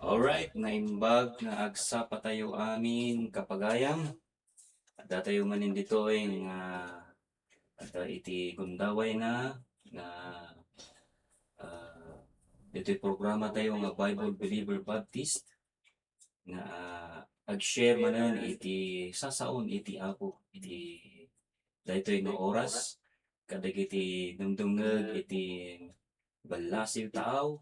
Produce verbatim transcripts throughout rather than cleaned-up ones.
Alright, naimbag nga agsapa tayo amin, kapagayam. Adda tayo manen ditoy nga adda iti gundaway na, nga, ah, ditoy programa tayo nga Bible Believer Baptist, nga, ah, ag-share manen iti sasaon iti Apo, iti daytoy nga oras, kadagiti dumdumngeg iti ballasiw taaw,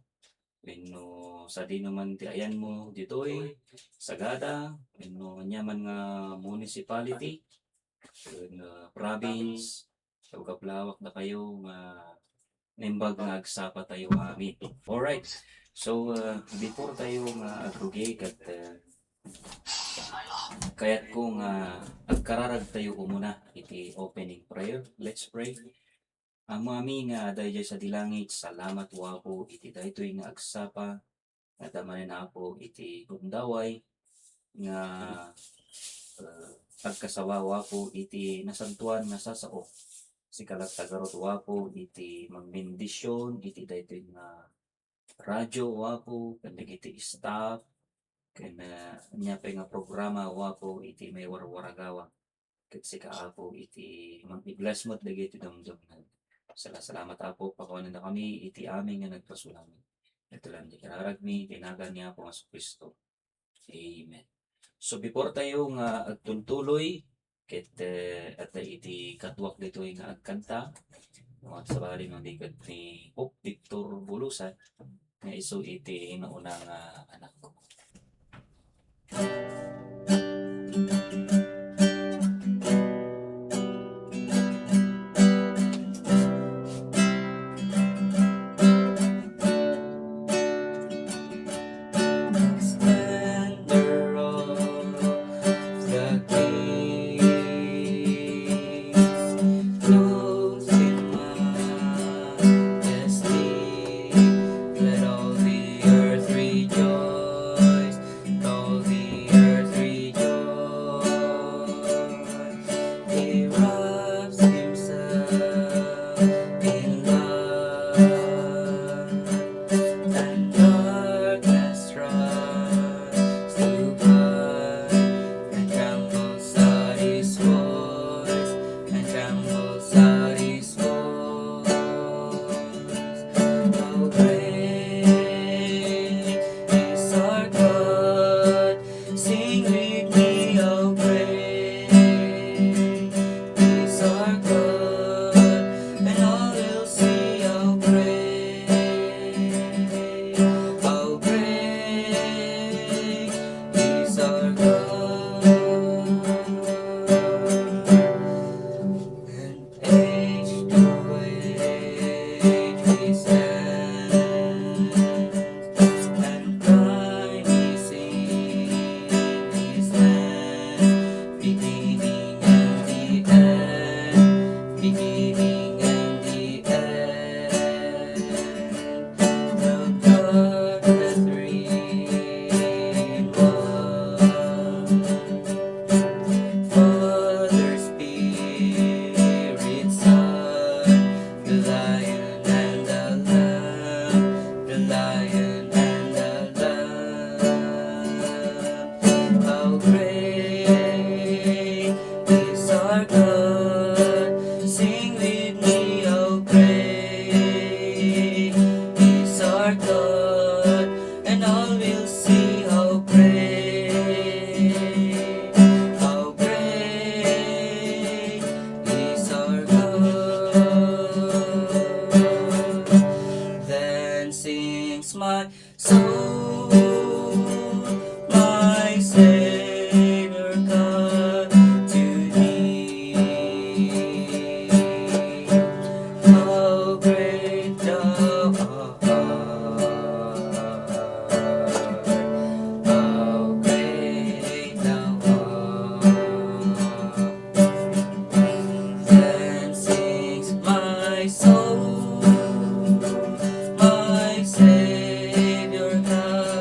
wenno sadino man ti ayanmo ditoy, Sagada, wenno aniaman nga municipality, ken, ah, province, sa ugap lawak dakayo nga naimbag nga agsapa tayo amin. Alright. So, ah, before tayo nga agrugi ket, ah, kayatko nga agkararag tayo umuna iti opening prayer. Let's pray. Amami nga adda idiay sadi langit, salamat, Apo, iti daytoy nga agsapa nga adda manen, Apo, iti gundaway nga, eh, agkasawa, Apo, iti nasantoan nga sasao. Sika latta garud, Apo, iti mangbendision iti daytoy nga radyo, Apo, ken dagiti staff, ken, eh, ania pay nga programa, Apo, iti maiwarwaragawa. Ket sika, Apo, iti mang-i-bless met dagiti dumdumngeg. Sala-, salamat, Apo, pakuanendakami iti amin nga nagpasulami. Ito lang ti kararagmi, iti nagan ni Apo nga Jesu-Cristo. Amen. So, before tayo nga agtultuloy, ket, eh, adda iti kaduak ditoy nga agkanta, no, at sabali no, di ket ni Pope Victor Bulusan, nga isu iti nauna nga anakko. Splendor of the King, clothed in majesty, let all the earth rejoice, let all the earth rejoice. He wraps himself in light, and darkness tries to hide, and trembles at his voice, and trembles at his voice. How great is our God, sing with me, how great is our God, and all will see how great, how great is our God. And age to age he stands, and time is in his hands, beginning and the end, beginning and the end. The dark has written one. Father, Spirit, Son, the Lion and the Lamb, the Lion and the Lamb. How great is our God, sing with me, how great is our God, and all will see how great, how great is our God. Then sings my soul, my Savior God, to thee. How great thou art, how great thou art. Then sings my soul, my Savior God,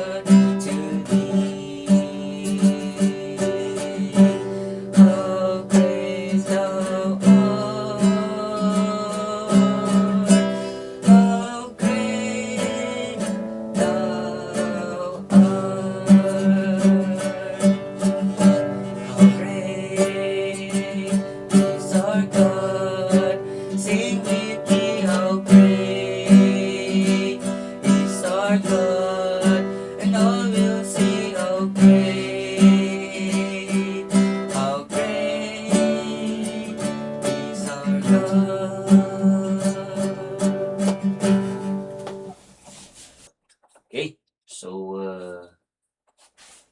So, ah,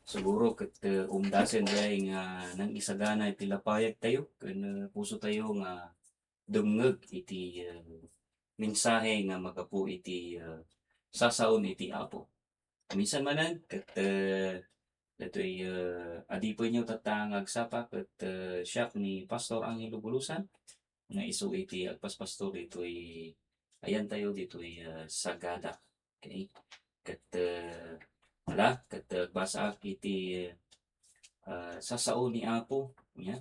siguro ket, ah, umdasen diay nga nangisagana iti lapayagtayo ken, ah, pusotayo nga dumngeg iti, ah, mensahe nga manggapu iti, ah, sasaon iti Apo. Minsan manen ket, ah, datoy, ah, adipenyo tatta nga agsapa ket, ah, siak ni Pastor Angelo Bulusan nga isu iti agpaspastor ditoy, ayantayo ditoy, ah, Sagada. Okay? Ket, ah, ala, ket, ah, agbasaak iti, ah, sasao ni Apo, nia,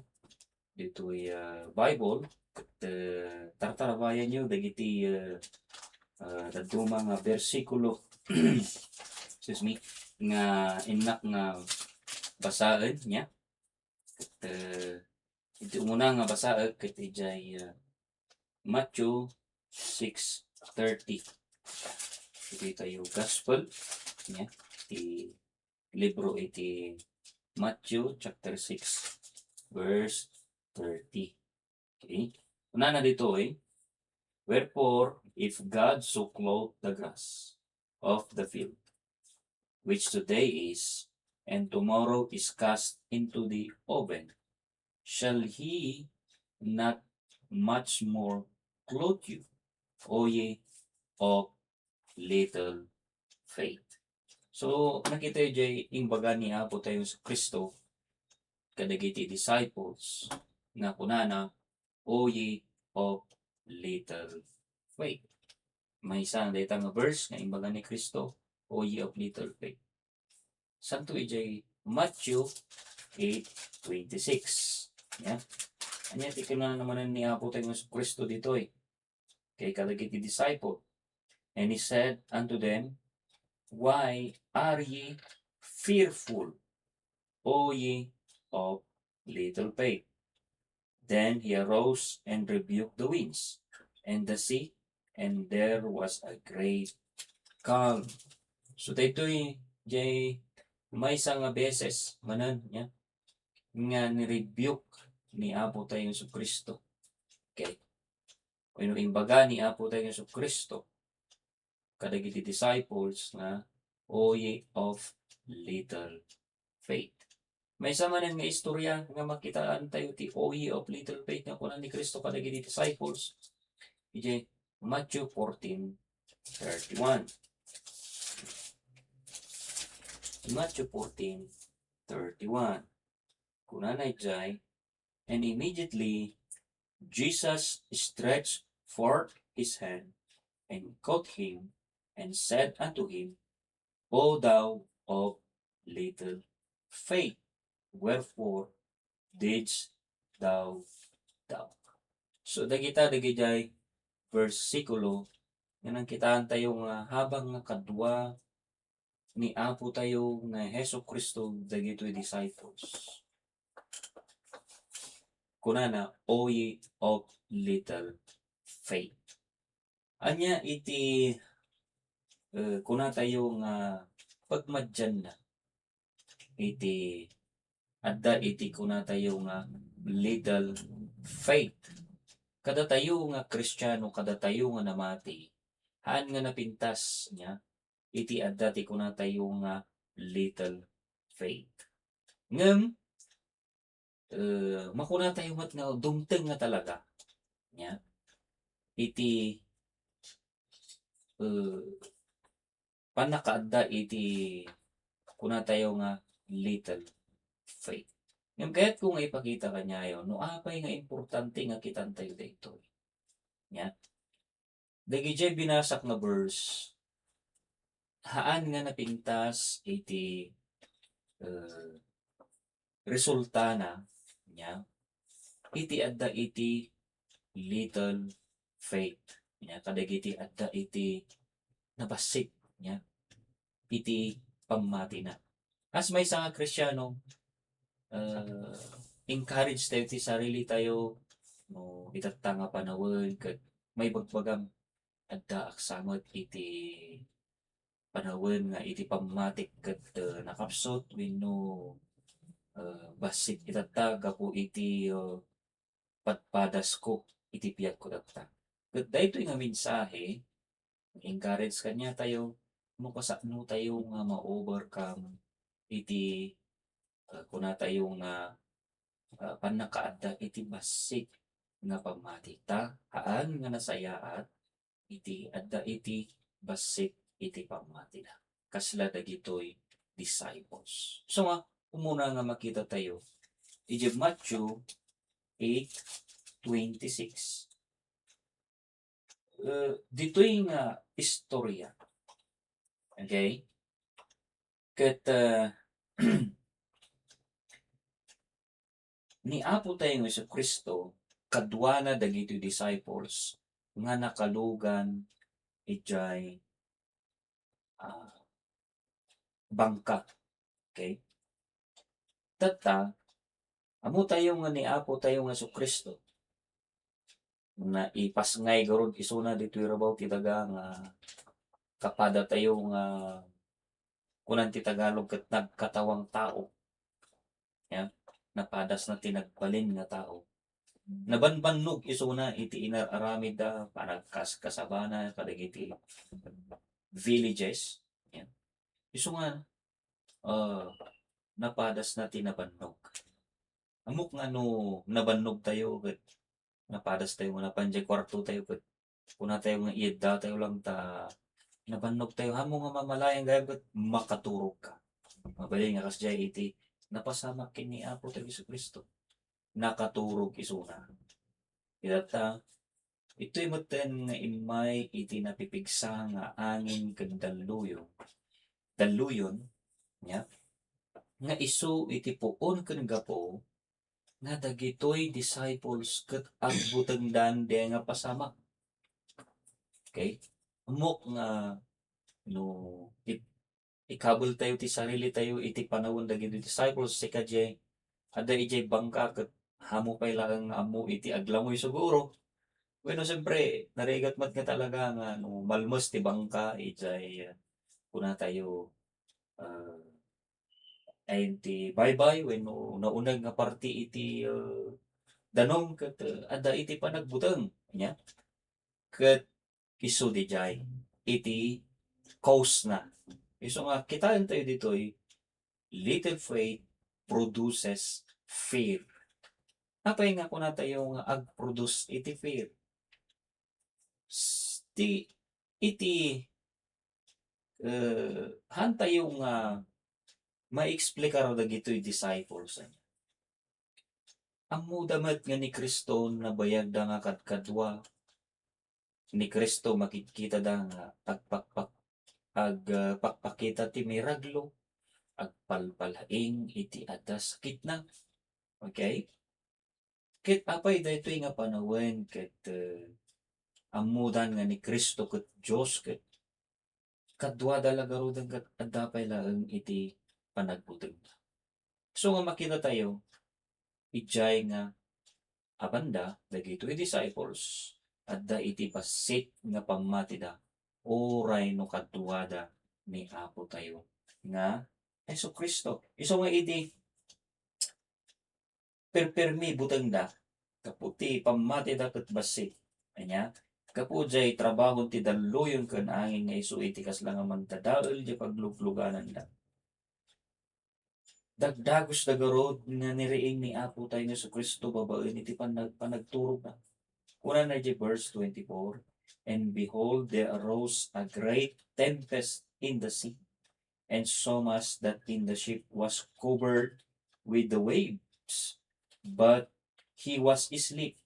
ditoy, ah, Bible, ket, ah, tartarabayanyo dagiti, ah, ah, dadduma nga bersikulo, excuse me, nga innak nga basaen, nia. Ket, ah, iti umuna nga basaek ket idiay, ah, Matthew six thirty. Iti tayo gospel, nia, ti libro iti Matthew chapter six, verse thirty. Okay? Kunana ditoy, "Wherefore, if God so clothe the grass of the field, which today is, and tomorrow is cast into the oven, shall he not much more clothe you, O ye of little faith?" So, nakita diay imbaga ni Apo tayo Jesu-Cristo kadagiti disciples nga kunana, "O ye of little faith." Maysa dayta nga verse nga imbaga ni Cristo, "O ye of little faith." Santo idiay Matthew eight twenty-six. Ya. Ania ti kinuna manen ni Apo tayo Jesu-Cristo ditoy? Kay kadagiti disciple. And he said unto them, "Why are ye fearful, O ye of little faith?" Then he arose and rebuked the winds and the sea, and there was a great calm. So, daytoy diay maysa nga beses manen, ya, nga ni-rebuke ni Apo tayo Jesu-Cristo. Okay? Wenno imbaga ni Apo tayo Jesu-Cristo kadagiti disciples nga, "O ye of little faith." Maysa manen nga istorya nga makitaan tayo ti "O ye of little faith" nga kuna ni Cristo kadagiti disciples. Idiay Matthew fourteen thirty-one. Matthew fourteen thirty-one. Kunana idiay, "And immediately Jesus stretched forth his hand and caught him and said unto him, O thou of little faith, wherefore didst thou doubt?" So, dagita dagidiay bersikulo nga nangkitaan tayo nga habang nga kadua ni Apo tayo nga Jesu-Cristo dagitoy disciples, kunana, "O ye of little faith." Ania iti, eh, kuna tayo nga pagmadianna iti adda iti kuna tayo nga little faith? Kadatayo nga Kristiano, kadatayo nga namati, haan nga napintas, nia, iti adda ti kuna tayo nga little faith. Ngem, eh, makuna tayo met nga dumteng nga talaga, nia, iti, eh, pannakaadda iti kuna tayo nga little faith. Ngem kayatko nga ipakita kaniayo no apay nga importante nga kitan tayo daytoy. Nia, dagidiay binasak nga verse, haan nga napintas iti, eh, resultana, nia, iti adda iti little faith, nia, kadagiti adda iti nabassit, nia, iti pammatina. As maysa nga Kristiano, eh, encourage tayo ti sarili tayo, no, itatta nga panawen, ket maibagbagam, addaak sa met iti panawen nga iti pammatik ket, eh, nakapsut wenno, eh, bassit itatta gapu iti, eh, padpadasko iti biagko tatta. Ket daytoy nga mensahe, encourage kaniatayo, no kasano tayo nga ma-overcome iti, ah, kunatayo nga, ah, pannakaadda iti bassit nga pammati. Ta, haan nga nasayaat iti adda iti bassit iti pammatida. Kasla dagitoy disciples. So nga, umuna nga makita tayo, iti Matthew eight twenty-six. Eh, ditoy nga istorya. Okay? Ket, eh, ni Apo tayo nga Jesu-Cristo, kaduana dagitoy disciples nga nakalugan idiay, ah, bangka. Okay? Tatta, ammo tayo nga ni Apo tayo nga Jesu-Cristo, naipasngay garud isuna ditoy rabaw ti daga nga kapada tayo nga kunan ti Tagalog ket nagkatawang tao. Ya, napadasna ti nagbalin nga tao. Nabanbannog isuna iti inar-aramidda, panagkaskasabana kadagiti villages. Ya. Isu nga, ah, napadasna ti nabannog. Ammok nga no nabannog tayo ket napadas tayo nga napan diay kuarto tayo ket kuna tayo nga iyedda tayo lang ta nabannog tayo, ammo nga mamalayan gayam ket makaturog ka. Mabalin nga kasdiay iti napasamak ken ni Apo tayo Jesu-Cristo. Nakaturog isuna. Ita ta, itoy metten nga immay iti napipigsa nga angin ken dalluyon, dalluyon, nya, nga isu iti puon ken gapu nga dagitoy disciples ket agbutengdan diay nga pasamak. Okay? Ammok nga no it-, ikabel tayo ti sarili tayo iti panawen dagiti disciples, sika diay, adda idiay bangka ket ammo pay laeng nga ammo iti aglangoy siguro. Wenno, siyempre, narigat met nga talaga nga no malmes ti bangka, idiay, ah, kuna tayo, ah, ayan ti baybay wenno nauneg nga parti iti, ah, danum ket, ah, adda iti panagbuteng, nya. Ket isu didiay iti cause na. Isu nga, kitaen tayo ditoy, little faith produces fear. Apay nga kuna tayo nga ag-produce iti fear? S-, ti, iti, eh, haan tayo nga maexplikar dagitoy disciples. Ammoda met nga ni Cristo nabayagda nga kadkadua. Ni Cristo makitkitada nga agpakpak-, ag-, ah, pakpakita ti miraglo, agpalpalaing iti adda sakitna. Okay? Ket apay daytoy nga panawen ket, eh, ammodan nga ni Cristo ket Dios ket kaduada la garuden ket adda pay laeng iti panagbutengna. So nga makita tayo, idiay nga a banda, dagitoy disciples, adda iti bassit nga pammatida, uray no kaduada ni Apo tayo nga Jesu-Cristo. Isu nga idi perpermi butengda, gapu ti pammatida ket bassit. Ania, gapu diay trabaho ti dalluyon ken angin nga isu iti kasla nga mangdadael diay pagluglugananda. Dagdagusda garud nga niriing ni Apo tayo nga Jesu-Cristo babaen iti panag-, panagturogna. Kunana iti verse twenty-four, "And behold, there arose a great tempest in the sea, and so much that in the ship was covered with the waves, but he was asleep."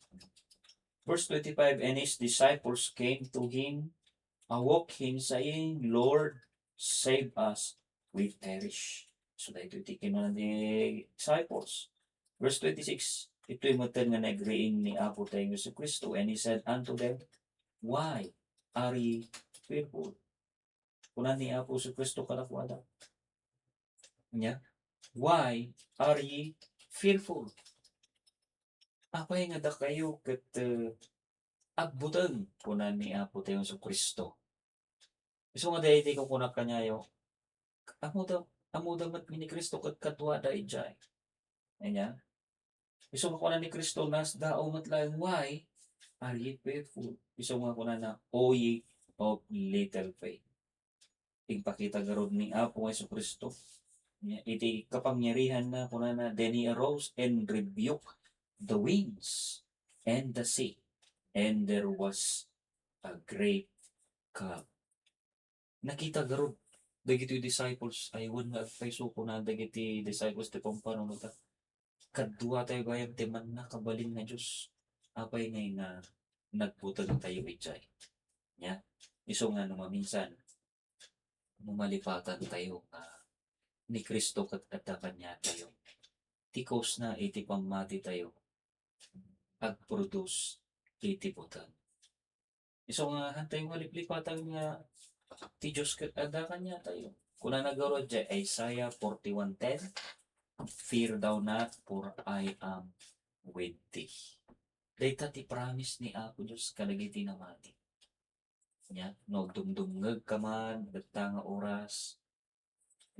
Verse twenty-five, "And his disciples came to him, awoke him, saying, 'Lord, save us, we perish.'" So, daytoy ti kinuna ti disciples. Verse twenty-six, itoy metten nga nagriing ni Apo tayo Jesu-Cristo, "And he said unto them, 'Why are ye fearful?'" Kuna ni Apo Jesu-Cristo kadakuada. Nia, "Why are ye fearful?" Apay nga dakayo ket, eh, agbuteng, kuna ni Apo tayo Jesu-Cristo. Isu nga daydi kukunak kaniayo, ammoda, ammoda met ni Cristo ket kaduada idiay. Ania? Isu nga kuna ni Cristo, nasdaaw met laeng, "Why are ye fearful?" Isu nga kunana, "O ye of little faith." Ipakita garud ni Apo nga Jesu-Cristo. Iti kapangyarihanna, kunana, "Then he arose and rebuked the winds and the sea, and there was a great calm." Nakita garud dagiti disciples, ay, wen nga agpayso, kuna dagiti disciples ti pampanunotda, "Kaduatayo gayam ti mannakabalin nga Dios. Apay ngay nga nagbuteng tayo idiay?" Nya, isu nga no maminsan, no malipatan tayo nga ni Cristo ket adda kaniatayo, ti cause na iti pammati tayo agproduce iti buteng. Isu nga, han tayo nga liplipatan nga ti Dios ket adda kaniatayo. Kunana garud diay Isaiah forty-one ten, "Fear thou not, for I am with thee." Dayta ti promise ni Apo Dios kadagiti namati. Nya, no agdumdumngegka man, detta nga oras,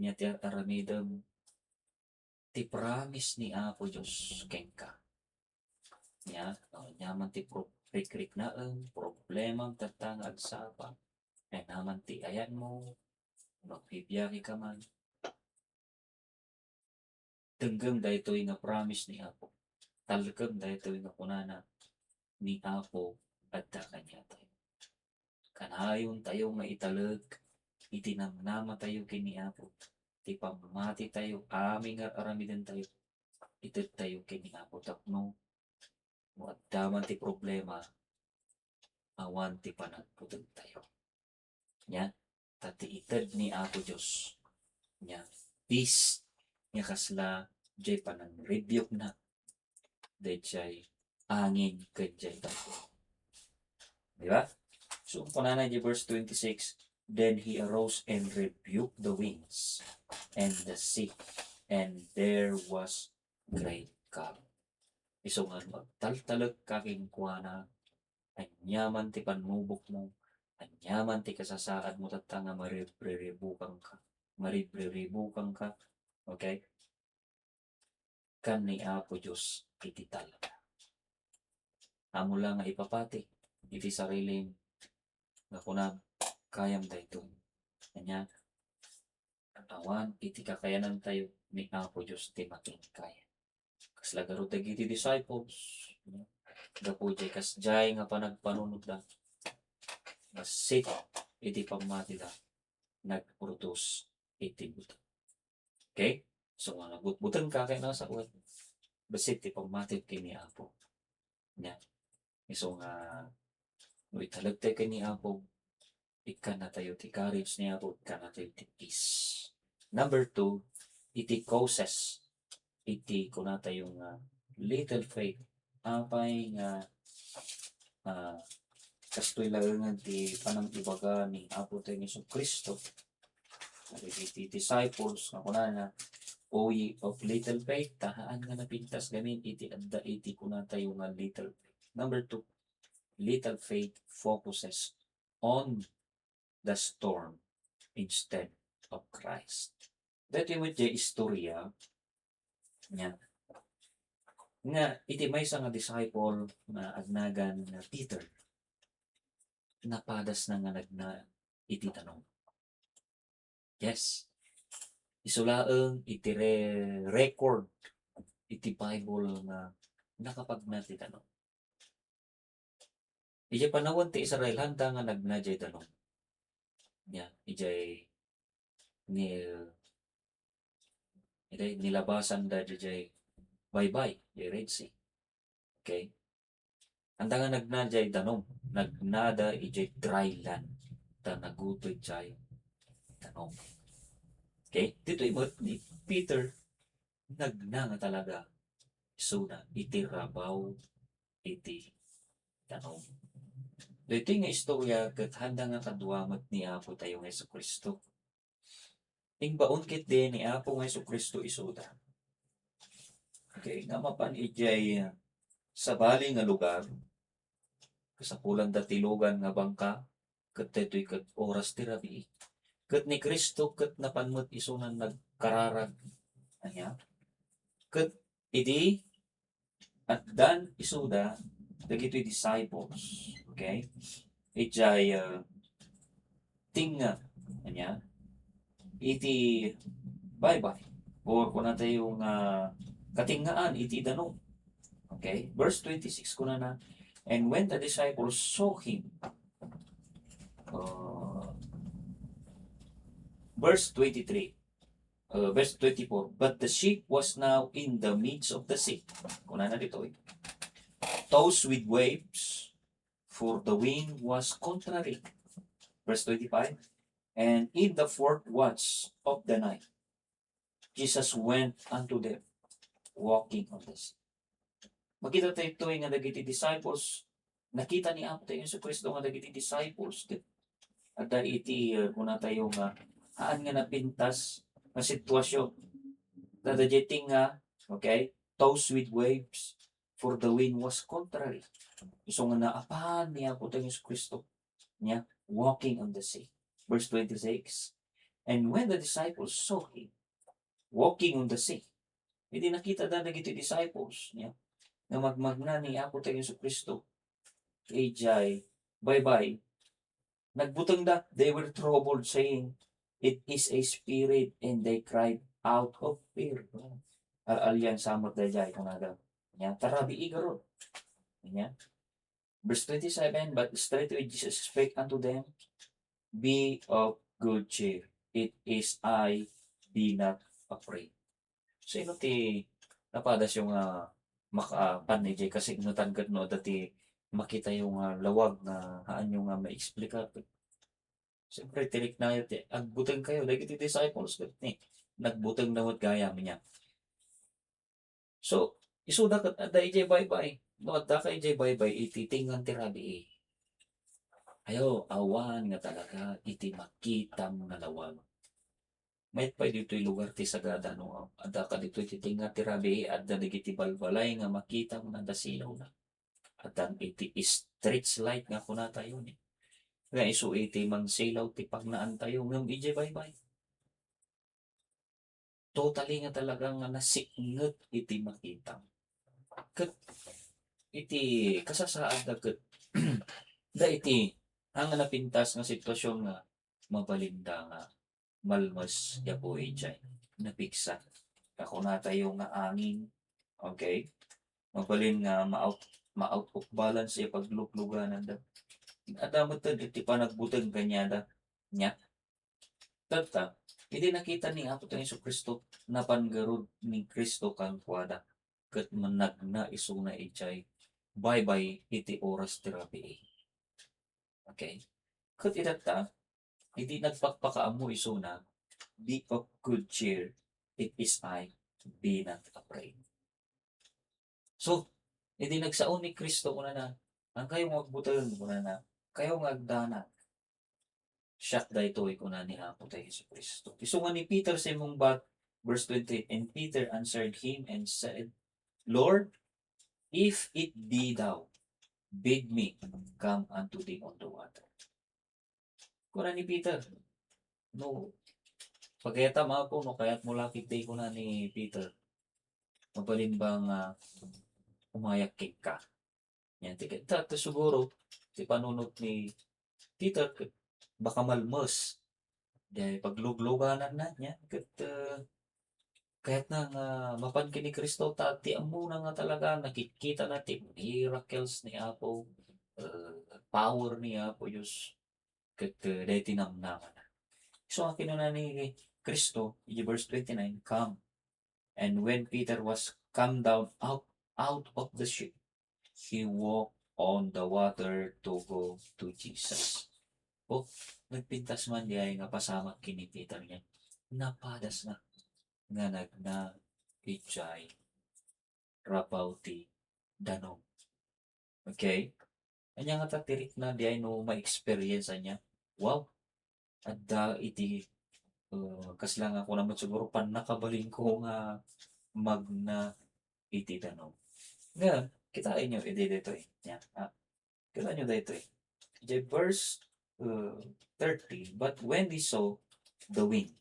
nya ti ar-aramidem, ti promise ni Apo Dios kenka. Nya, no, ania man ti pro-, rikriknaem, problemam, tatta nga agsapa, ania man ti ayanmo, no agbibiageka man, denggem daytoy nga promise ni Apo. Talkem daytoy nga kunana ni Apo, adda kaniatayo. Kanayon tayo nga italek iti namnama tayo ken ni Apo. Ti pammati tayo, amin nga aramiden tayo, ited tayo ken ni Apo tapno no adda man ti problema, awan ti panagputeg tayo. Nya, ta ti ited ni Apo Dios, nya, peace, nya kasla diay panangrebuke na daydiay angin ken diay tao. Di ba? So, kunana di verse twenty-six, "Then he arose and rebuked the winds and the sea, and there was great calm." Isu nga no agtaltalekka kenkuana, ania man ti pannubokmo, ania man ti kasasaadmo, tatta nga maribriribukanka, maribriribukanka, okay? Ken ni Apo Dios iti talna. Ammo la nga ipapati iti sarilim nga kunam, "Kayam daytoy." Ania, awan iti kakayanantayo, ni Apo Dios ti makinkayat. Kasla garud dagiti disciples, no? Gapu diay kasdiay nga panagpanunotda, bassit iti pammatida, nagproduce iti buteng. Okay? So, nga nagbutbutengka ken nasawen, bassit ti pammatim ken ni Apo. Nya, isu nga, no italektayo ken ni Apo, ikkannatayo ti courage ni Apo, ikkannatayo ti peace. Number two, iti causes iti kunatayo nga little faith. Apay nga, ah, kastoy laengen ti panangibaga ni Apo tayo Jesu-Cristo kadagiti disciples nga kunana, "O ye of little faith," ta haan nga napintas gamin iti adda iti kunatayo nga little faith. Number two, little faith focuses on the storm instead of Christ. Daytoy met diay istorya nga, nga iti maysa nga disciple nga agnagan nga Peter, napadasna nga nagna iti danum. Yes. Isu laeng iti re-, record iti Bible nga nakapagna ti danum. Idiay panawen ti Israel, handa nga nagna diay danum. Nya, idiay ni-, idiay nilabasanda diay baybay, diay Red Sea. Okay? Handa nga nagna diay danum, nagnada idiay dry land, ta nagutoy diay danum. Okay? Ditoy met ni Peter, nagna nga talaga isuna iti rabaw iti danum. Daytoy nga istorya ket handa nga kadua met ni Apo tayo nga Jesu-Cristo. Imbaon ketdi ni Apo nga Jesu-Cristo isuda. Okay, nga mapan idiay, ah, sabali nga lugar, kasapulanda ti lugan nga bangka, ket daytoy ket oras ti rabii. Ket ni Cristo ket napan met isunan nagkararag. Ania? Ket idi addan isuda dagitoy disciples, okay? Idiay, ah, tingnga, ania? iti baybay, or kunatayo nga katingngaan iti danum. Okay? Verse twenty-six kunana, "And when the disciples saw him," uh, verse twenty-three, uh, verse twenty-four, "But the ship was now in the midst of the sea." Kunana ditoy, "Tossed with waves, for the wind was contrary." Verse twenty-five, "And in the fourth watch of the night, Jesus went unto them, walking on the sea." Makita tayo itoy nga dagiti disciples, nakita ni Apo tayo Jesu-Cristo nga dagiti disciples, ket adda iti, uh, kunatayo nga, haan nga napintas nga sitwasyon. Dadagiting nga, okay, "Tossed with waves, for the wind was contrary." Isu nga naapan ni Apo tayo Jesu-Cristo, niya, walking on the sea. Verse twenty-six, "And when the disciples saw him walking on the sea," idi nakita da dagiti disciples, niya, nga magmagna ni Apo tayo Jesu-Cristo, idiay baybay, nagbutengda, they were troubled, saying, "It is a spirit," and they cried out of fear. Al-alian sa met daydiay, kunada. Niya, tarabii garud. Niya. Verse twenty-seven, "But straightway Jesus spake unto them, Be of good cheer, it is I, be not afraid." Sino ti napadasyo nga makaapan idiay kasingnutan ket no adda ti makitayo nga lawag nga haanyo nga maexplicar? Siyempre, tiriknayo ti agbuteng kayo dagiti disciples ket ni nagbuteng na met gayam niya. So, isuda ket adda idiay baybay. No adda ka idiay baybay, iti tingngan ti rabii. Ayo, awan nga talaga iti makitam nga lawag. Mayat pay ditoy lugar ti Sagada, no adda ka ditoy iti tingngan ti rabii, adda dagiti balbalay nga makitam nga adda silawna. Adda iti stretch light nga kunatayo ni. Nga isu iti mangsilaw ti pagnaantayo ngem idiay baybay. Totally nga talaga nga nasiknget iti makita. Ket iti kasasaadda ket da iti nga napintas nga sitwasyon nga mabalinda nga malmes gapu idiay napigsa. Kakunatayo nga angin, okay? Mabalin nga ma-out, ma-out of balance ya pagluglugananda. Adda met iti panagbuteng kaniada. Nya, tatta, idi nakita ni Apo tayo Jesu-Cristo, napan garud ni Cristo kenkuada, ket mannagna isuna idiay baybay iti oras ti rabii. Okay? Ket itatta, idi nagpakpakaammo isuna, "Be of good cheer, it is I, be not afraid." So, idi nagsao ni Cristo, kunana, "Ankayo nga agbuteng," kunana, "kayo nga agdanag, siak daytoy," kuna ni Apo tayo Jesu-Cristo. Isu nga ni Peter simmungbat, verse twenty, "And Peter answered him and said, 'Lord, if it be thou, bid me come unto thee on the water.'" Kuna ni Peter, "No, pagayat, Apo, no kayatmo la ketdi," kuna ni Peter. "Mabalin ba nga umayak kenka?" Yan, ti, ta, ta siguro, ti panunot ni Peter, ket baka malmes. Diay pagluglugananna, yan, ket, eh, kayatna nga mapan ken ni Cristo, ta ti ammona nga talaga, nakikitana ti miracles ni Apo, eh, power ni Apo Dios, ket, eh, daytoy namnamana. So, kinuna ni Cristo, iti verse twenty-nine, "Come." And when Peter was come down out, out of the ship, he walked on the water to go to Jesus. O, nagpintas man diay nga pasamak ken ni Peter niya. Napadasna nga nagna idiay rabaw ti danum. Okay? Ania nga ta tirikna diay no ma-experience niya? Wow! Adda iti, uh, kasla nga kuna met siguro pannakabalinko nga magna iti danum. Nga, kitaenyo idi daytoy. Yan, ah. Kitaenyo daytoy. Iti verse, uh, thirty, "But when he saw the wind,"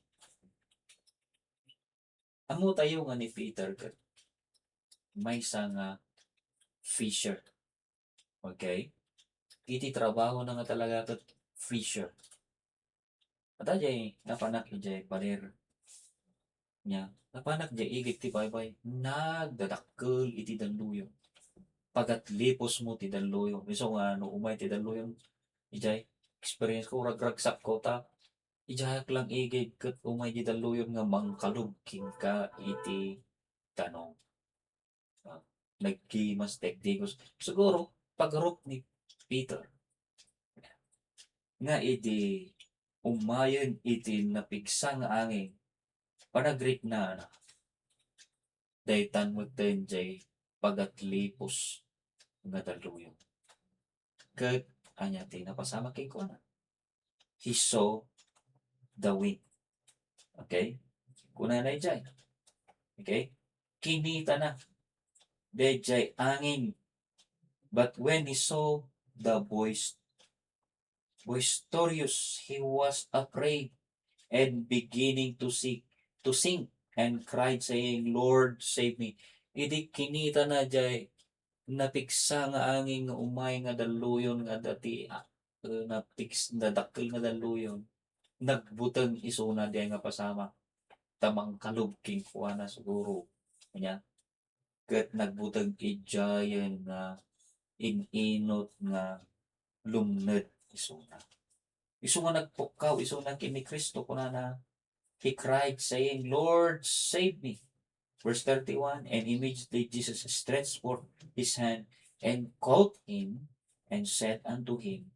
Ammotayo nga ni Peter ket maysa nga fisher. Okay? Iti trabahona nga talaga ket fisher. Adda jay napanak idiay baler. Nya, napanak idiay igid ti baybay, nagdadakkel iti dalluyon. Pagatlipusmo ti dalluyon. Isu nga no umay ti dalluyon, idiay experience ko, ragragsakko ta, idiayak lang igid ket umay ti dalluyon nga mangkalub kenka iti danum. Ah, nagkimas, nagdigos. Siguro, pagrup ni Peter nga idi umayen iti napigsa nga angin, panagriknana, daytan metten jay pagatlipus nga dalluyon. Ket ania ti napasamak kenkuana? He saw the wind. Okay? Kunana idiay. Okay? Kinitana daydiay angin. But when he saw the bois-, boisterous, he was afraid and beginning to sink, to sink, and cried, saying, "Lord, save me." Idi kinitana jay napigsa nga angin nga umay nga dalluyon nga adda ti, ah, eh, napigs-, nadakkel nga dalluyon, nagbuteng isuna diay nga pasamak. Ta mangkalub kenkuana siguro. Ania? Ket nagbuteng idiayen nga in-inut nga lumned isuna. Isu nga nagpukkaw isuna ken ni Cristo, kunana, he cried, saying, "Lord, save me." Verse thirty-one, "And immediately Jesus stretched forth his hand and caught him and said unto him,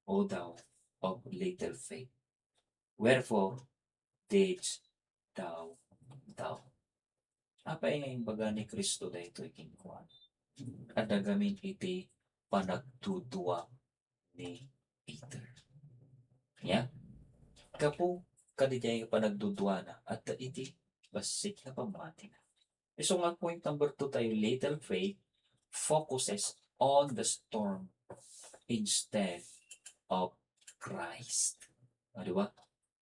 O thou of little faith, wherefore didst thou doubt?" Apay nga imbaga ni Cristo daytoy kenkuana? Adda gamin iti panagdudua ni Peter. Ania? Gapu kadi diay panagduduana, adda iti bassit nga pammatina. Isu nga point number two tayo, little faith focuses on the storm instead of Christ. O, di ba?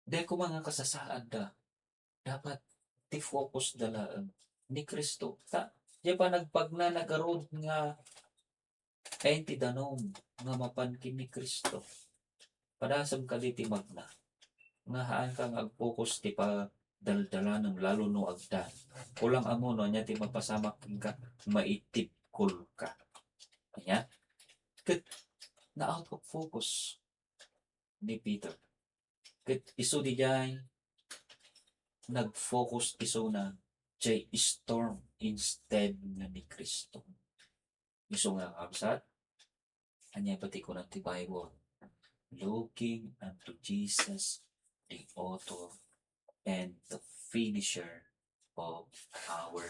Diay koma nga kasasaadda. Dapat ti focus da laeng ni Cristo. Ta, diay panagpagnana ngarud nga ayan ti danum nga mapan ken ni Cristo. Padasem kadi ti magna nga haanka nga ag-focus ti padaldalanem, lalo no agdan. Kulang ammo no ania ti mapasamak kenka, maitipkulka. Ania? Ket na-out of focus ni Peter. Ket isu diay nag-focus isuna jay storm instead nga ni Cristo. Isu nga, kakabsat, ania pay ti kuna ti Bible? Looking unto Jesus, the author and the finisher of our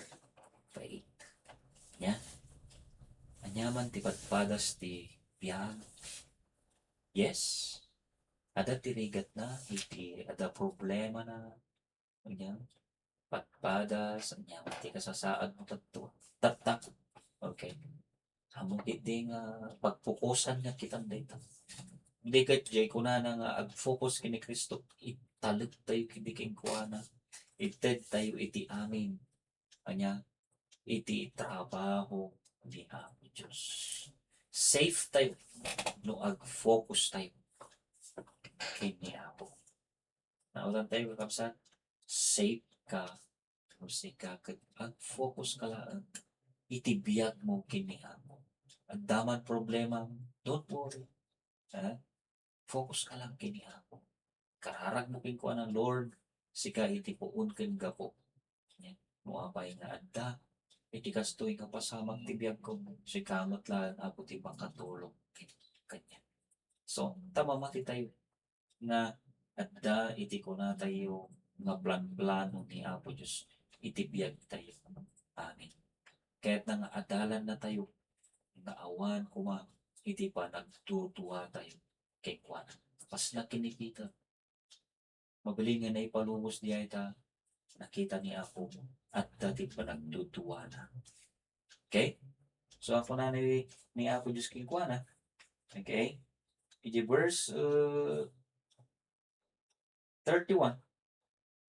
faith. Ania? Ania man ti padpadas ti biag? Yes. Adda ti rigatna, iti adda problemana, ania? Padpadas, ania man ti kasasaadmo, tatto. Tatta. Okay. Ammok iti nga pagfokusan nga kitan dayta. Di ket jay kunana nga ag-focus ken ni Cristo, italek tayo kidi kenkuana. Ited tayo iti amin. Ania? Iti trabaho ni Apo Dios. Safe tayo no ag-focus tayo ken ni Apo. Nautan tayo, kakabsat, safe ka, no sika ket ag-focus ka laeng iti biagmo ken ni Apo. Adda man problema, don't worry. Ha? Focus ka lang ken ni Apo. Kararagmo kenkuana, "Lord, sika iti puon ken gapo. No apay nga adda iti kastoy nga pasamak ti biagko, sika met laeng, Apo, ti makatulong ken-, kaniak." So, ta mamati tayo nga adda iti kunatayo nga plan-plano ni Apo Dios iti biagtayo. Amen. Kayatna nga adalannatayo nga awan koma iti panagdudua tayo kenkuana. Kasla ken ni Peter, mabalin nga naipalubos diay ta nakita ni Apo adda ti panagduduana. Okay? So, kuna ni, ni Apo Dios kenkuana, okay? Iti verse, uh, thirty-one,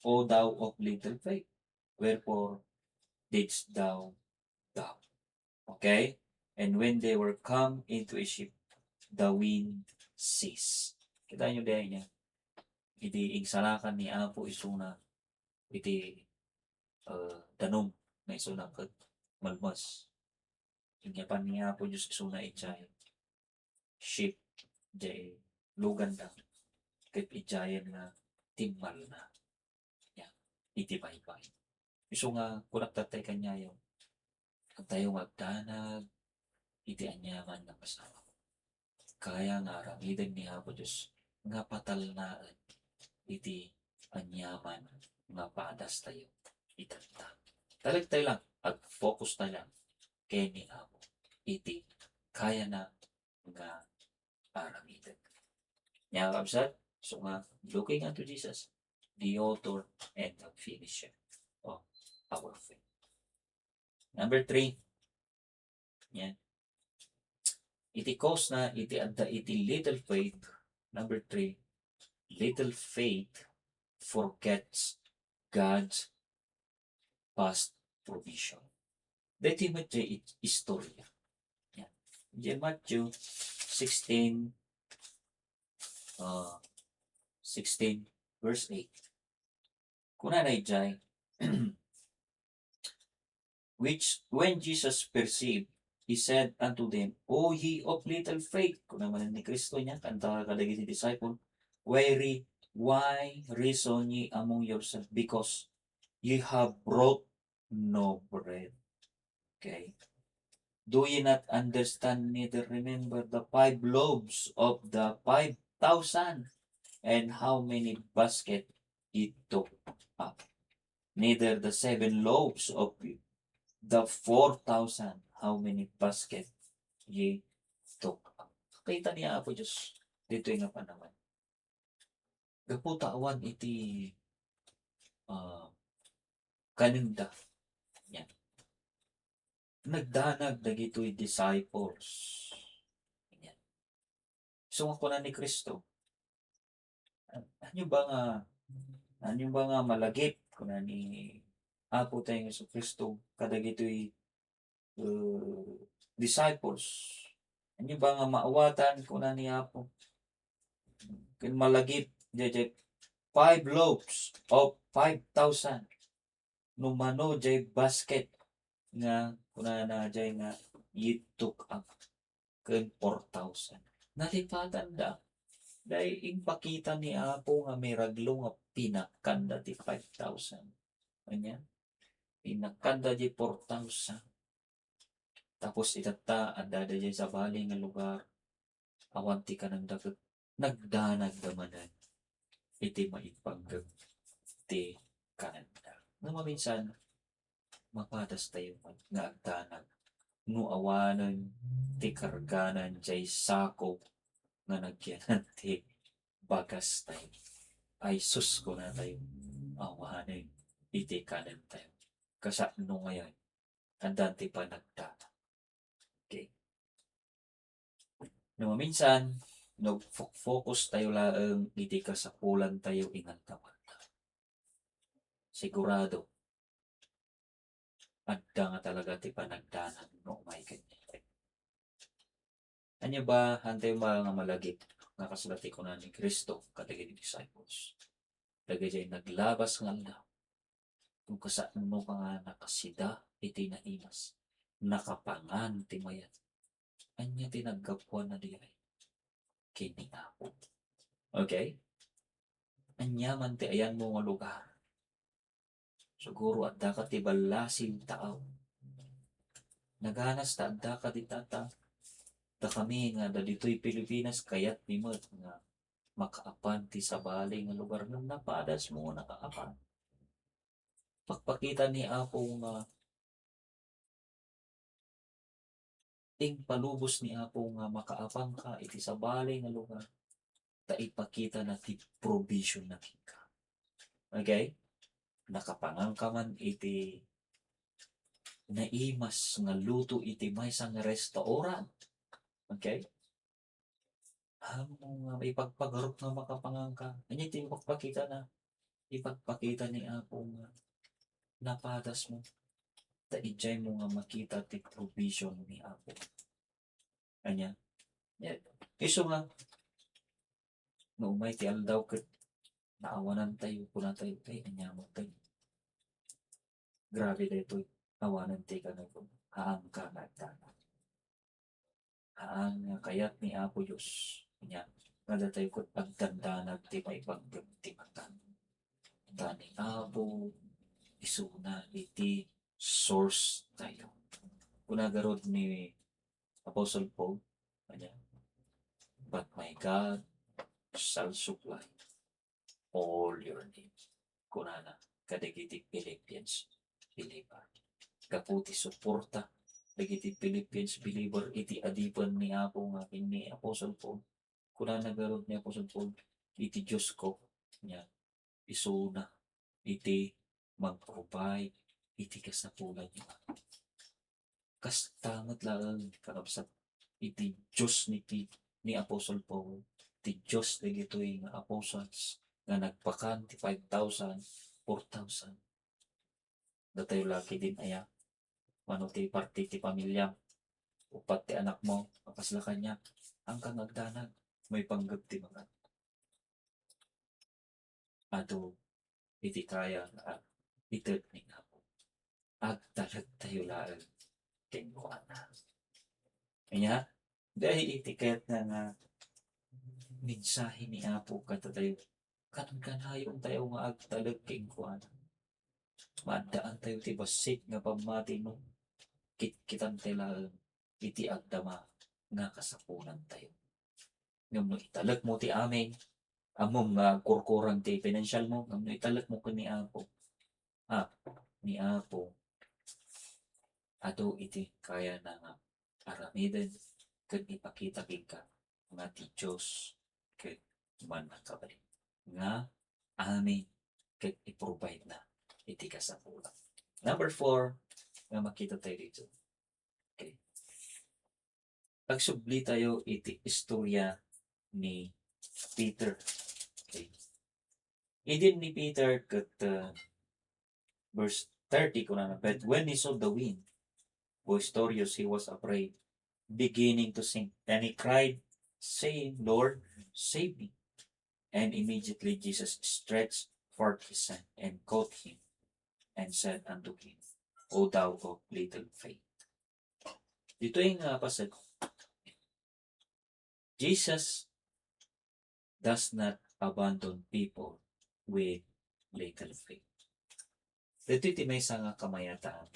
"O thou of little faith, wherefore didst thou doubt?" Okay? "And when they were come into a ship, the wind ceased." Kita niyo diay ania? idi ingsalakan ni Apo isuna iti, eh, danum nga isuna ket malmes. Inyapan ni Apo Dios isuna idiay ship, idiay luganda, ket idiayen nga timmalna. Ya, iti baybay. Isu nga kunak tattay kaniayo, adtayo nga agdanag iti aniaman nga pasamak. Kaya nga aramiden ni Apo Dios nga patalnaen iti aniaman nga padastayo itatta. Talek tayo lang, ag-focus tayo lang ken ni Apo iti kayana nga aramiden. Nia, kabsat, so nga, looking unto Jesus, the author and the finisher of our faith. Number three, yan. Iti cause na iti adda iti little faith. Number three, little faith forgets God's past provision. Daytoy met diay it-, istorya. Yan. Diay Matthew sixteen, uh, sixteen, verse eight. Kunana idiay, which, when Jesus perceived, he said unto them, "O ye of little faith," kuna manen ni Cristo nia, kanta kadagiti disciple, "Why re-, why reason ye among yourself? Because ye have brought no bread." Okay. "Do ye not understand, neither remember the five loaves of the five thousand, and how many basket ye took up? Neither the seven loaves of the four thousand, how many basket ye took up?" Kita ni Apo Dios ditoy nga panawen. Gapu ta awan iti, ah, kanenda. Yan. Nagdanag dagitoy disciples. Yan. So, nga kuna ni Cristo, "Ania ba nga, ania ba nga malagip?" kuna ni Apo tayo nga Jesu-Cristo kadagitoy, uh, disciples. "Ania ba nga maawatan?" kuna ni Apo. Ken malagip, diay, diay five loaves of five thousand. No mano diay basket nga kunana diay nga, "Ye took up," ken four thousand. Nalipatanda. Daytoy impakita ni Apo nga miraglo nga pinakkanda ti five thousand. Ania? Pinakkanda diay four thousand. Tapos itatta, addada diay sabali nga lugar. Awan ti kanenda ket nagdanagda manen iti maipanggep ti kanenda. Nga maminsan, mapadastayo met nga agdanag no awanen ti karganan diay sako nga nagyanan ti bagastayo. Ay sus, kunatayo, awanen iti kanentayo. Kasano ngayon, addan ti panagdanag. Okay. No maminsan, no fo-, focus tayo laeng iti kasapulantayo inaldaw-aldaw. Sigurado, adda nga talaga ti panagdanag no umay kaniak. Ania ba, haantayo ba nga malagip nga kasla ti kuna ni Cristo kadagiti disciples? Dagiti naglabas nga aldaw, no kasano ka nga nakasida iti naimas, nakapangan ti mayat, ania ti naggapuanna diay? Ken ni Apo. Okay? Ania man ti ayanmo nga lugar? Siguro addaka ti ballasin taaw. Naganas ta addaka dita ta, dakami nga dagitoy Pilipinas, kayatmi met nga makaapan ti sabali nga lugar ngem napadasmo nga nakaapan. Pakpakita ni Apo nga impalubos ni Apo nga makaapanka iti sabali nga lugar, ta ipakitana ti provision na kenka. Okay? Nakapanganka man iti naimas nga luto iti maysa nga restaurant. Okay? Ammom nga ipagpagarup nga makapanganka. Ania ti ipagpakitana? Ipagpakita ni Apo nga napadasmo. Ta idiaymo nga makita ti provision ni Apo. Ania? Isu nga, no umay ti aldaw ket naawanantayo, kunatayo, "Ay, aniamantayo." Grabe daytoy. Awanen ti kanayon. Haan ka nga agdanag. Haan nga kayat ni Apo Dios. Ania, nga datayo ket agdandanag ti maipanggep ti mata. Ta ni Apo, isuna iti source tayo. Kuna garud ni Apostle Paul, ania, "But my God shall supply all your needs." Kunana kadagiti Philippians believer. Gapu ti suporta dagiti Philippians believer iti adipen ni Apo nga ni Apostle Paul. Kunana garud ni Apostle Paul, "Iti Diosko," ania, isuna iti mag-provide iti kasapulanyo. Kasta met laeng, kakabsat, iti Dios ni Pi-, ni Apostle Paul, ti Dios dagitoy nga apostles nga nagpakan ti five thousand, four thousand. Datayo la ketdin aya, mano ti parti ti pamiliam, uppat ti anakmo, apasla kaniak, haanka nga agdanag, maipanggep ti mata. Adu iti kaya nga ag-, ited ni Apo. Agtalektayo laeng kenkuana. Ania, daytoy iti kayatna nga mensahe ni Apo kadatayo. Kankanayon tayo nga agtalek kenkuana. Maaddaantayo ti bassit nga pammati no kitkitantay laeng iti agdama nga kasapulantayo. Ngem no italekmo ti amin, ammom nga agkurkurang ti pinansialmo, ngem no italekmo ken ni Apo, ah, ni Apo, adu iti kayana nga aramiden ken ipakita kenka nga ti Dios ket mannakabalin nga amin ket i-provide na iti kasapulan. Number four nga makita tayo dito. Okay. Agsubli tayo iti istorya ni Peter. Okay. Idi ni Peter ket, uh, verse thirty, kunana, "But when he saw the wind, boisterous, he was afraid, beginning to sink. And he cried, saying, 'Lord, save me.' And immediately Jesus stretched forth his hand and caught him and said unto him, 'O thou of little faith.'" Ditoy nga pasag, Jesus does not abandon people with little faith. Ditoy ti maysa nga kamayatan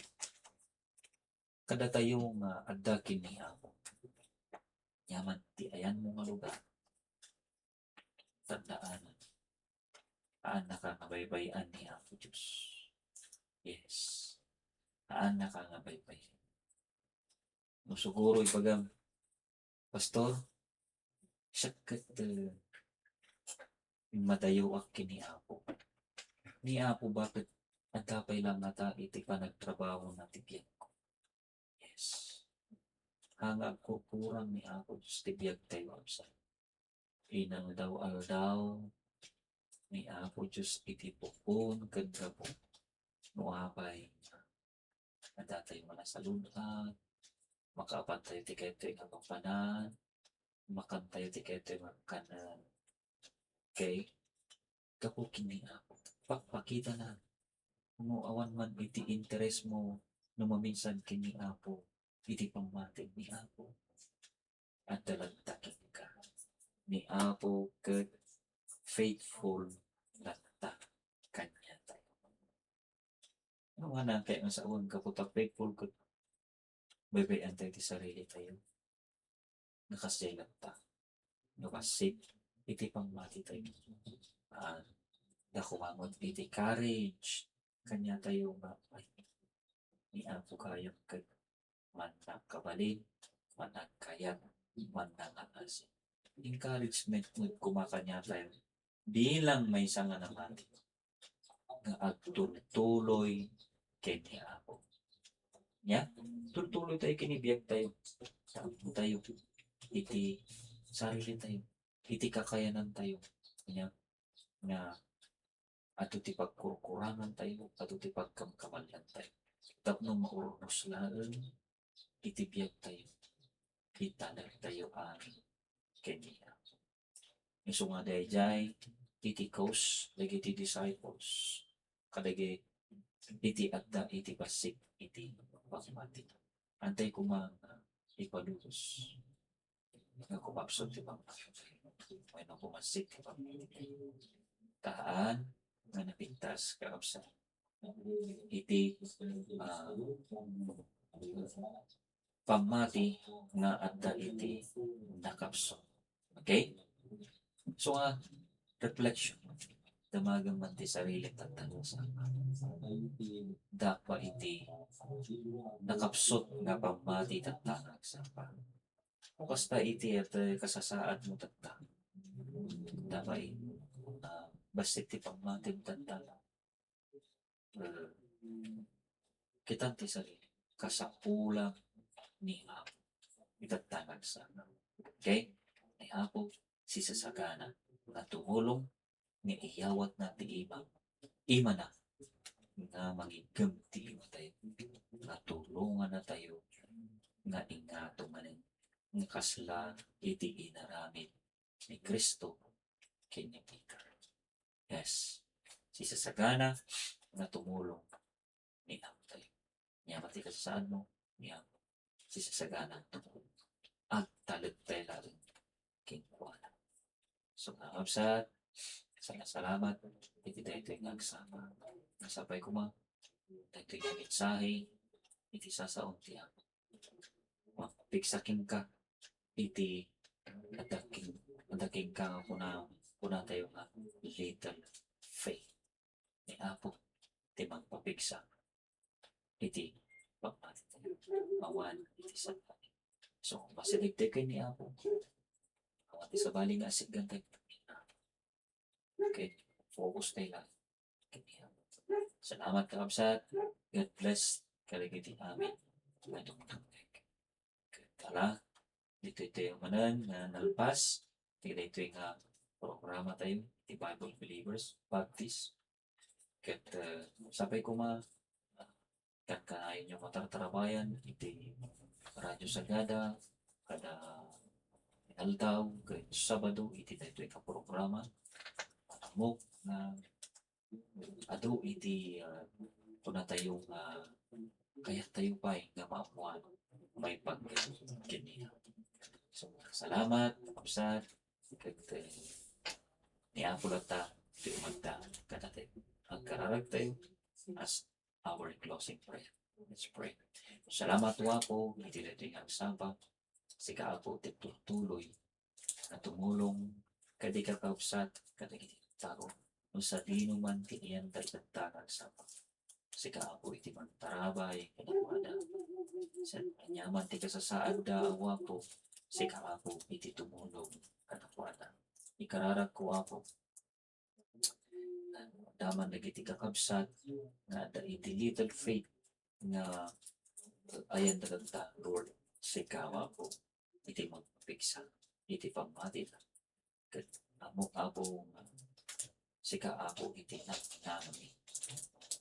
kadatayo nga adda ken ni Apo. Ania man ti ayanmo nga lugar, tandaan, haannaka nga baybay-an ni Apo Dios. Yes. Haannaka nga baybay-an. No siguro ibagam, "Pastor, siak ket, eh, madayoak ken ni Apo. Ni Apo, baket adda pay la ngata iti panagtrabahona ti biagko." Yes. Haan nga agkurkurang ni Apo Dios ti biagtayo, kabsat. Inaldaw-aldaw ni Apo Dios iti pukon ken gapu. No apay, addatayo nga nasalud-at, makapantayo ti kayatyo nga pagpanan, makantayo ti kayatyo nga kanen. Okay? Gapu ken ni Apo. Pakpakitana. No awan man iti interesmo, no maminsan ken ni Apo, iti pammati ni Apo, adda latta kenka. Ni Apo ket faithful latta kaniatayo. No, haan kaya nga sawen, gapu ta faithful ket baybay-antayo ti sarilitayo. Nga kasdiay latta nga bassit iti pammatitayo. Ah, adda koma met iti courage kaniatayo nga, "Ay, ni Apo gayam ket mannakabalin, mannagkayat, mannangaasi." Encouragement met koma kaniatayo bilang maysa nga namati nga agtultuloy ken ni Apo. Nia, tultuloy tayo ken ni biagtayo. Tapno tayo iti sarilitayo, iti kakayanantayo. Nia, nga adu ti pagkurkurangantayo, adu ti pagkamkamallantayo. Tapno maurnos laeng iti biagtayo, italektayo amin ken ni Apo. Isu nga daydiay, iti cause dagiti disciples kadagiti adda iti bassit iti pagmati. Antay koma nga ipalutos nga kumapsut ti pagmati wenno kumassit ti pagmati. Haan nga napintas, kakabsat, iti, ah, pammati nga adda iti nakapsut. Okay? So, nga, reflection. Damagen man ti sarili tatta nga sapa. Dapa iti nakapsut nga pammati tatta nga sapa. O kasta iti, et, kasasaad mo tatta. Dapa iti, ah, bassit ti pammati mo tatta. Hmm, kitam ti sarili, kasapulan ni Apo. Itatta nga agsapa. Okay? Ni Apo, sisasagana nga tumulong nga iyawatna ti ima, imana nga mangiggem ti imatayo, nga tulongannatayo nga ingato manen nga kasla iti inaramid ni Cristo ken ni Peter. Yes. Sisasagana nga tumulong ni Apo tayo. Nia pay ti kasasaadmo, ni Apo. Sisasagana nga tumulong. Agtalektayo laeng kenkuana. So, mga kabsat, salamat iti daytoy nga agsapa. Sapay koma, daytoy nga mensahe, iti sasaon ti Apo. Mapigsa kenka iti adda ken-, adda kenka nga kuna, kunatayo nga little faith. Ni Apo ti mangpapigsa iti pagmati tayo. Awan iti sabali. So, masidegdeg tayo ni Apo. Awan ti sabali nga asiggan tayo. Okay, focus tayo lang. Salamat, kakabsat. God bless kadagiti amin nga dumteng. Ket ala, ditoy tayo manen nga nalpas ti daytoy nga programa tayo, ti Bible Believers Baptist. Ket, eh, sapay koma, ah, kankanayon nga matartarabayan iti Radyo Sagada, kada aldaw ket Sabado iti daytoy nga programa. Ammok nga adu iti, ah, kunatayo nga kayattayo pay nga maammoan maipaggep ken ni Apo. So, salamat, kakabsat, ket, eh, ni Apo latta ti umagda kadatayo. Agkararagtayo as our closing prayer. Let's pray. Salamat, O Apo, iti daytoy nga agsapa. Sika, Apo, ti agtultuloy nga tumulong kadagiti kakabsat, kadagiti tao, no sadino man ti iyan dagdagta nga agsapa. Sika, Apo, iti mangtarabay kadakuada. Sa aniaman ti kasasaadda, O Apo, sika, Apo, iti tumulong kadakuada. Ikararagko, Apo, Daman dagiti kakabsat nga adda iti little faith nga, eh, ayan da kanta, Lord, sika, Apo, iti magpigsa iti pammatida. Ket ammok, Apo, nga sika, Apo, iti nangnanami.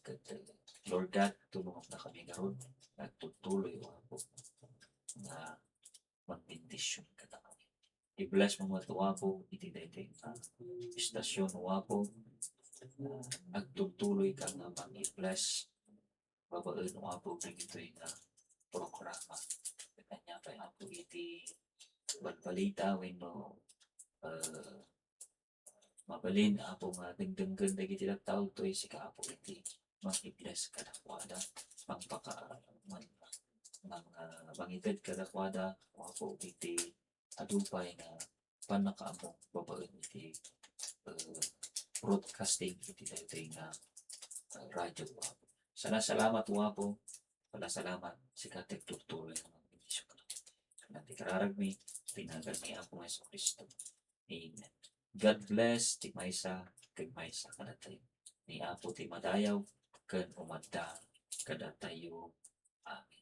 Ket, eh, Lord God, tulongannakami ngarud nga agtultuloy, O Apo, nga magbendision kadakami. I-bless mo met, O Apo, iti daytoy nga istasyon, O Apo. Agtultuloyka nga mangi-bless babaen, O Apo, dagitoy nga programa. Kanya pay, Apo, iti balbalita wenno, eh, mabalin, Apo, nga dengdenggen dagiti tattao toy sika, Apo, iti mangi-bless kadakuada, mangpaka-, man-, mang-, ah, mangited kadakuada, O Apo, iti adu pay nga pannakaammo babaen iti, eh, broadcasting iti daytoy nga, eh, radyo, O Apo. Sana salamat, O Apo. Sana salamat, sika ti agtultuloy nga magbendisyon. Sana ti kararagmi, ti nagan ni Apo Jesu-Cristo. Amen. God bless ti maysa ken maysa kadatayo. Ni Apo ti madayaw ken umadda kadatayo. Amen.